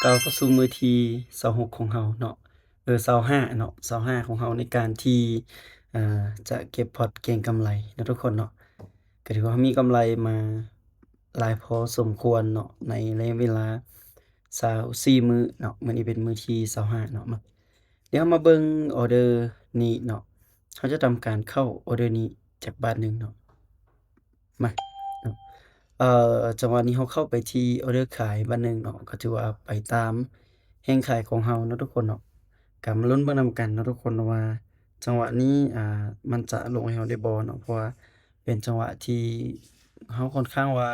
ເຂົ້າສູ່ມື້ທີຊາວຫົກຂອງເຮົາເນາະ ເອີ ຊາວຫ້າເນາະ ຊາວຫ້າຂອງເຮົາໃນການທີ່ ເອີ ຈະເກັບພອດເກັງກຳໄລເນາະທຸກຄົນເນາະ. ກໍຖືວ່າເຮົາມີກຳໄລມາຫຼາຍພໍສົມຄວນເນາະ ໃນໄລຍະເວລາຊາວສີ່ມື້ເນາະ. ມື້ນີ້ເປັນມື້ທີຊາວຫ້າເນາະ. ມາ ດຽວເຮົາມາເບິ່ງອໍເດີນີ້ເນາະ ເຮົາຈະທຳການເຂົ້າອໍເດີນີ້ຈັກບາດໜຶ່ງເນາະ. ມາເນາະ ເອີ ຈັງຫວະນີ້ເຮົາເຂົ້າໄປທີ່ອໍເດີຂາຍບາດໜຶ່ງເນາະ ກໍຖືວ່າໄປຕາມແຮງຂາຍຂອງເຮົາເນາະທຸກຄົນເນາະ. ກໍມາລຸ້ນເບິ່ງນຳກັນເນາະທຸກຄົນເນາະວ່າ ຈັງຫວະນີ້ ອ່າ ມັນຈະລົງໃຫ້ເຮົາໄດ້ບໍ່ເນາະ ເພາະວ່າເປັນຈັງຫວະທີ່ເຮົາຂ້ອນຂ້າງວ່າ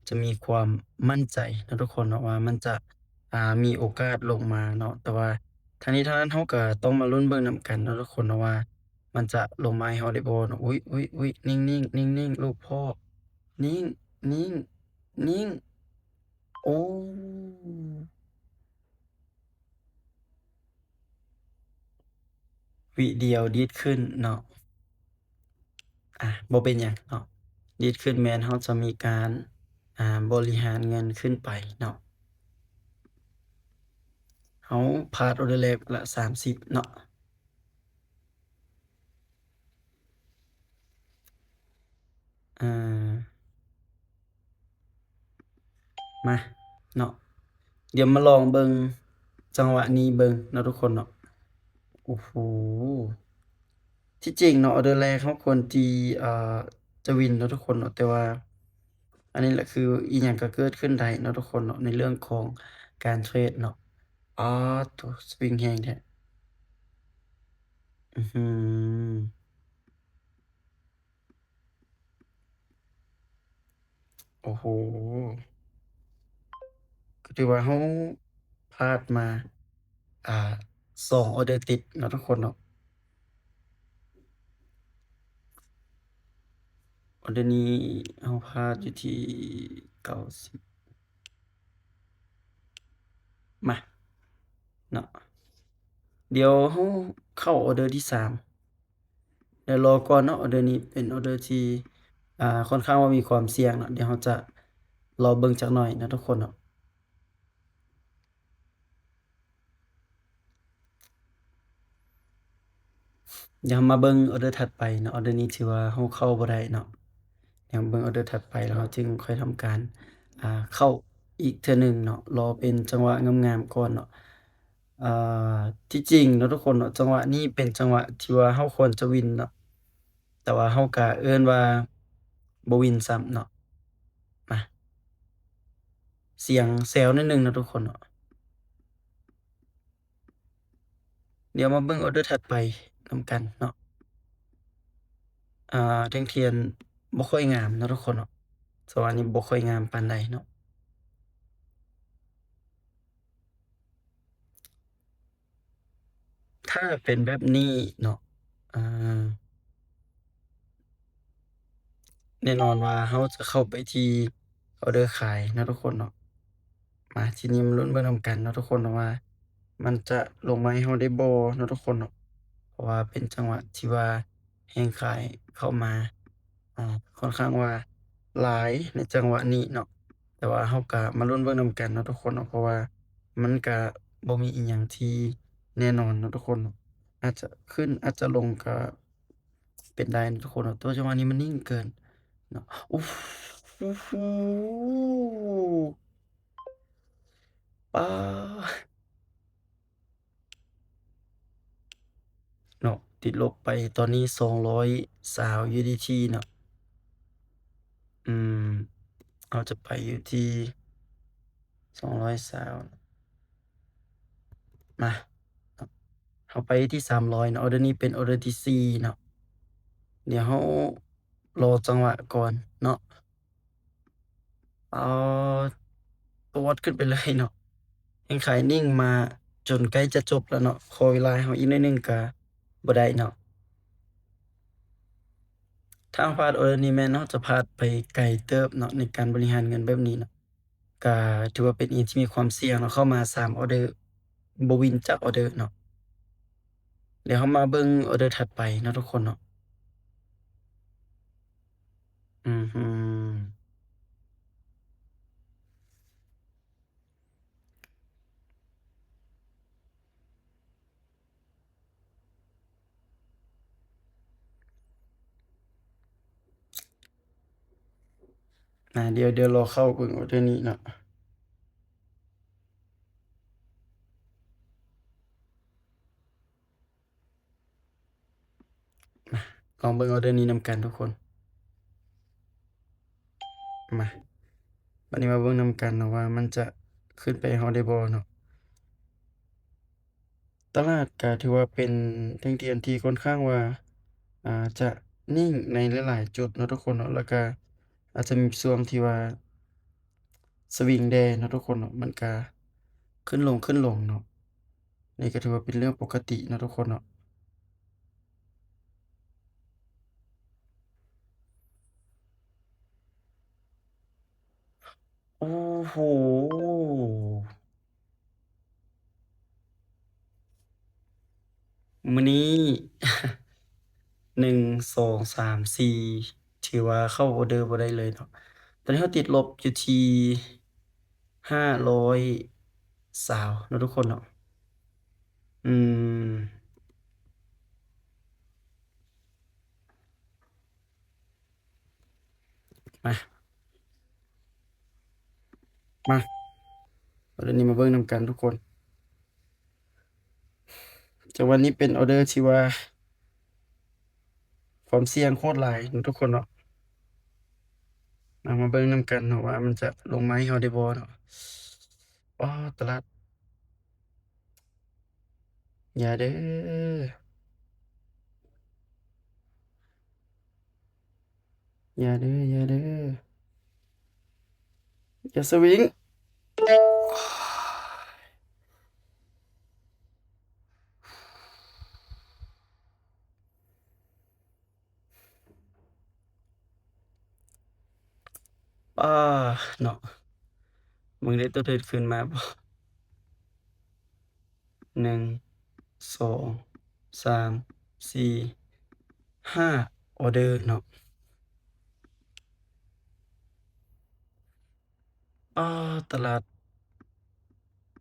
ຈະມີຄວາມໝັ້ນໃຈເນາະທຸກຄົນເນາະ ວ່າມັນຈະ ອ່າ ມີໂອກາດລົງມາເນາະ. ແຕ່ວ່າທັງນີ້ທັງນັ້ນເຮົາກໍຕ້ອງມາລຸ້ນເບິ່ງນຳກັນເນາະທຸກຄົນເນາະວ່າ ມັນຈະລົງມາໃຫ້ເຮົາໄດ້ບໍ່ເນາະ. ອຸ້ຍ ອຸ້ຍ ອຸ້ຍ ນິ່ງໆ ນິ່ງໆ ລູກພໍ່ ນິ່ງ ນິ່ງ ນິ່ງ. ໂອ້ ວິດຽວດີດຂຶ້ນເນາະ. ອ່າ ບໍ່ເປັນຫຍັງເນາະ ດີດຂຶ້ນແມ່ນເຮົາຈະມີການ ອ່າ ບໍລິຫານເງິນຂຶ້ນໄປເນາະ. ເຮົາພາດອໍເດີແລກລະສາມສິບເນາະ. ອ່າ ມາເນາະ ດຽວມາລອງເບິ່ງຈັງຫວະນີ້ເບິ່ງເນາະທຸກຄົນເນາະ. ໂອ້ໂຫ ທີ່ຈິງເນາະ ອໍເດີແລກເຮົາຄວນທີ່ ເອີ ຈະວິນເນາະທຸກຄົນເນາະ ແຕ່ວ່າອັນນີ້ແຫຼະ ຄືອີ່ຫຍັງກໍເກີດຂຶ້ນໄດ້ເນາະທຸກຄົນເນາະ ໃນເລື່ອງຂອງການເທຣດເນາະ. ອາໂທ້ ສະວິງແຮງແທ້ ອື ໂອ້ໂຫ ກໍຖືວ່າເຮົາພາດມາ ອ່າ ສອງອໍເດີຕິດເນາະທຸກຄົນເນາະ. ອໍເດີນີ້ເຮົາພາດຢູ່ທີ່ເກົ້າສິບ ມາເນາະ. ດຽວເຮົາເຂົ້າອໍເດີທີສາມ ດຽວລໍກ່ອນເນາະ. ອໍເດີນີ້ເປັນອໍເດີທີ່ ອ່າ ຂ້ອນຂ້າງວ່າມີຄວາມສ່ຽງເນາະ. ດຽວເຮົາຈະລໍເບິ່ງຈັກໜ້ອຍເນາະທຸກຄົນເນາະ. ດຽວເຮົາມາເບິ່ງອໍເດີຖັດໄປເນາະ. ອໍເດີນີ້ຖືວ່າເຮົາເຂົ້າບໍ່ໄດ້ເນາະ. ດຽວເບິ່ງອໍເດີຖັດໄປ ແລ້ວເຮົາຈຶ່ງຄ່ອຍທຳການ ອ່າ ເຂົ້າອີກເທື່ອໜຶ່ງເນາະ. ລໍເປັນຈັງຫວະງາມໆກ່ອນເນາະ. ເອີ ທີ່ຈິງເນາະທຸກຄົນເນາະ ຈັງຫວະນີ້ເປັນຈັງຫວະທີ່ວ່າເຮົາຄວນຈະວິນເນາະ ແຕ່ວ່າເຮົາກະເອີ້ນວ່າບໍ່ວິນຊ້ຳເນາະ. ມາ ສຽງແຊວໜ້ອຍໜຶ່ງເນາະທຸກຄົນເນາະ. ດຽວມາເບິ່ງອໍເດີຖັດໄປນຳກັນເນາະ. ອ່າ ແທ່ງທຽນບໍ່ຄ່ອຍງາມເນາະທຸກຄົນເນາະ. ຈັງຫວະນີ້ບໍ່ຄ່ອຍງາມປານໃດເນາະ. ຖ້າເປັນແບບນີ້ເນາະ ອ່າ ແນ່ນອນວ່າເຮົາຈະເຂົ້າໄປທີ່ອໍເດີຂາຍເນາະທຸກຄົນເນາະ. ມາ ທີນີ້ມາລຸ້ນເບິ່ງນຳກັນເນາະທຸກຄົນເນາະ ວ່າມັນຈະລົງມາໃຫ້ເຮົາໄດ້ບໍ່ເນາະທຸກຄົນເນາະ. ເພາະວ່າເປັນຈັງຫວະທີ່ວ່າແຮງຂາຍເຂົ້າມາ ອ່າ ຂ້ອນຂ້າງວ່າຫຼາຍໃນຈັງຫວະນີ້ເນາະ. ແຕ່ວ່າເຮົາກະມາລຸ້ນເບິ່ງນຳກັນເນາະທຸກຄົນເນາະ ເພາະວ່າມັນກະບໍ່ມີອີ່ຫຍັງທີ່ແນ່ນອນເນາະທຸກຄົນເນາະ. ອາດຈະຂຶ້ນ ອາດຈະລົງກະເປັນໄດ້ເນາະທຸກຄົນເນາະ. ແຕ່ວ່າຈັງຫວະນີ້ມັນນິ່ງເກີນເນາະ. ໂອ້ໂຫ ປາ ເນາະ ຕິດລົບໄປຕອນນີ້ສອງຮ້ອຍຊາວຢູເອັສດີທີເນາະ. ອືມ ເຮົາຈະໄປຢູ່ທີ່ສອງຮ້ອຍຊາວ ມາ ເຮົາໄປທີ່ສາມຮ້ອຍເນາະ. ອໍເດີນີ້ເປັນອໍເດີທີສີ່ເນາະ. ດຽວເຮົາລໍຈັງຫວະກ່ອນເນາະ. ເອົາ ຕວດຂຶ້ນໄປເລີຍເນາະ. ແຮງຂາຍນິ່ງມາຈົນໃກ້ຈະຈົບແລ້ວເນາະ. ຂໍເວລາໃຫ້ເຮົາອີກໜ້ອຍໜຶ່ງກະບໍ່ໄດ້ເນາະ. ຖ້າເຮົາພາດອໍເດີນີ້ແມ່ນເຮົາຈະພາດໄປໄກເຕີບເນາະ ໃນການບໍລິຫານເງິນແບບນີ້ເນາະ. ກະຖືວ່າເປັນອີ່ຫຍັງທີ່ມີຄວາມສ່ຽງເນາະ. ເຂົ້າມາສາມອໍເດີ ບໍ່ວິນຈັກອໍເດີເນາະ. ດຽວເຮົາມາເບິ່ງອໍເດີຖັດໄປເນາະທຸກຄົນເນາະ. ອືມ ຫື ຫື ຫື. ອາ ດຽວ ດຽວລໍເຂົ້າເບິ່ງອໍເດີນີ້ເນາະ. ມາ ລອງເບິ່ງອໍເດີນີ້ນຳກັນທຸກຄົນ. ມາ ບັດນີ້ມາເບິ່ງນຳກັນເນາະວ່າມັນຈະຂຶ້ນໄປໃຫ້ເຮົາໄດ້ບໍ່ເນາະ. ຕະຫຼາດກະຖືວ່າເປັນແທ່ງທຽນທີ່ຂ້ອນຂ້າງວ່າ ອາ ຈະນິ່ງໃນຫຼາຍໆຈຸດເນາະທຸກຄົນເນາະ, ແລ້ວກະອາດຈະມີຊ່ວງທີ່ວ່າສະວິງແດ່ເນາະທຸກຄົນເນາະ, ມັນກະຂຶ້ນລົງ ຂຶ້ນລົງເນາະ. ນີ້ກໍຖືວ່າເປັນເລື່ອງປົກກະຕິເນາະທຸກຄົນເນາະ. ໂອ້ໂຫ ມື້ນີ້ ໜຶ່ງ ສອງ ສາມ ສີ່ ຖືວ່າເຂົ້າອໍເດີບໍ່ໄດ້ເລີຍເນາະ. ຕອນນີ້ເຮົາຕິດລົບຢູ່ທີ່ ຫ້າຮ້ອຍຊາວເນາະທຸກຄົນເນາະ. ອືມ ມາ ມາ ເອົາເລື່ອງນີ້ມາເບິ່ງນຳກັນທຸກຄົນ. ຈັງຫວະນີ້ເປັນອໍເດີທີ່ວ່າຄວາມສ່ຽງໂຄດຫຼາຍເນາະທຸກຄົນເນາະ. ມາ ມາເບິ່ງນຳກັນເນາະວ່າມັນຈະລົງມາໃຫ້ເຮົາໄດ້ບໍ່ເນາະ. ອໍ ຕະຫຼາດ ຢ່າເດີ ຢ່າເດີ ຢ່າເດີ ຢ່າສະວິງ. ອາ ເນາະ ເບິ່ງໄດ້ໂຕເທິດຂຶ້ນມາບໍ່? ໜຶ່ງ ສອງ ສາມ ສີ່ ຫ້າ ອໍເດີເນາະ. ອາ ຕະຫຼາດ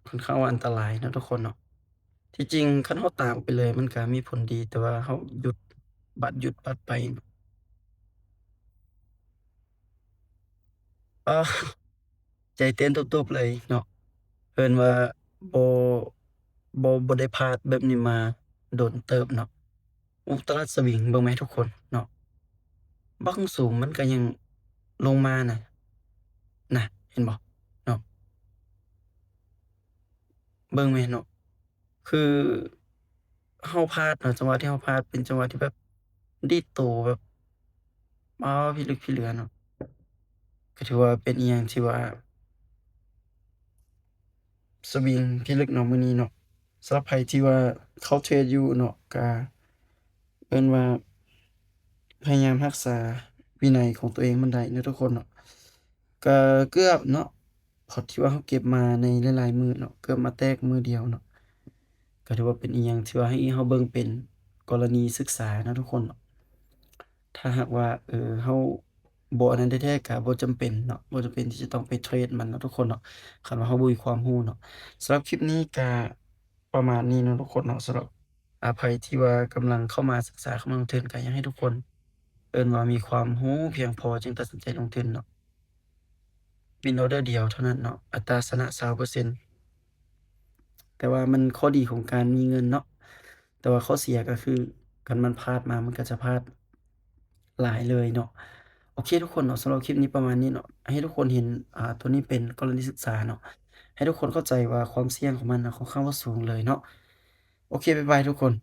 ຂ້ອນຂ້າງວ່າອັນຕະລາຍເນາະທຸກຄົນເນາະ. ທີ່ຈິງຄັນເຮົາຕາມໄປເລີຍມັນກະມີຜົນດີ, ແຕ່ວ່າເຮົາຢຸດ ບັດຢຸດບັດໄປ ອາ ໃຈເຕັ້ນຕຸບໆເລີຍເນາະ. ເອີ້ນວ່າບໍ່ ບໍ່ ບໍ່ໄດ້ພາດແບບນີ້ມາດົນເຕີບເນາະ. ໂອ້ ຕະຫຼາດສະວິງ ເບິ່ງແມະທຸກຄົນເນາະ, ບັກສູງມັນກະຍັງລົງມານະ ນະ ເຫັນບໍ່ເນາະ. ເບິ່ງແມະເນາະ ຄືເຮົາພາດເນາະ, ຈັງຫວະທີ່ເຮົາພາດເປັນຈັງຫວະທີ່ແບບດີດໂຕແບບ ວ້າວ ພິລຶກພິເຫຼືອເນາະ. ກໍຖືວ່າເປັນອີ່ຫຍັງທີ່ວ່າສະວິງພິລຶກເນາະມື້ນີ້ເນາະ. ສຳລັບໃຜທີ່ວ່າເຂົ້າເທຣດຢູ່ເນາະ ກະເອີ້ນວ່າພະຍາຍາມຮັກສາວິໄນຂອງຕົວເອງມັນໄດ້ເນາະທຸກຄົນເນາະ. ກະເກືອບເນາະ ພອດທີ່ວ່າເຮົາເກັບມາໃນຫຼາຍໆມື້ເນາະ ເກືອບມາແຕກມື້ດຽວເນາະ. ກະຖືວ່າເປັນອີ່ຫຍັງທີ່ວ່າໃຫ້ເຮົາເບິ່ງເປັນກໍລະນີສຶກສາເນາະທຸກຄົນເນາະ. ຖ້າຫາກວ່າ ເອີ ເຮົາບໍ່ອັນນັ້ນແທ້ໆ ກະບໍ່ຈຳເປັນເນາະ, ບໍ່ຈຳເປັນທີ່ຈະຕ້ອງໄປເທຣດມັນເນາະທຸກຄົນເນາະ ຄັນວ່າເຮົາບໍ່ມີຄວາມຮູ້ເນາະ. ສຳລັບຄລິບນີ້ກະປະມານນີ້ເນາະທຸກຄົນເນາະ. ສຳລັບ ອາ ໃຜທີ່ວ່າກຳລັງເຂົ້າມາສຶກສາ ເຂົ້າມາລົງທຶນ ກະຢາກໃຫ້ທຸກຄົນ ເອີ້ນວ່າມີຄວາມຮູ້ພຽງພໍຈຶ່ງຕັດສິນໃຈລົງທຶນເນາະ. ວິນອໍເດີດຽວເທົ່ານັ້ນເນາະ, ອັດຕາຊະນະຊາວເປີເຊັນ. ແຕ່ວ່າມັນຂໍ້ດີຂອງການມີເງິນເນາະ, ແຕ່ວ່າຂໍ້ເສຍກໍຄື ຄັນມັນພາດມາ ມັນກໍຈະພາດຫຼາຍເລີຍເນາະ. ໂອເຄທຸກຄົນເນາະ, ສຳລັບຄລິບນີ້ປະມານນີ້ເນາະ, ໃຫ້ທຸກຄົນເຫັນ ອາ ໂຕນີ້ເປັນກໍລະນີສຶກສາເນາະ, ໃຫ້ທຸກຄົນເຂົ້າໃຈວ່າຄວາມສ່ຽງຂອງມັນນະ ຂ້ອນຂ້າງວ່າສູງເລີຍເນາະ. ໂອເຄ ບາຍບາຍທຸກຄົນ.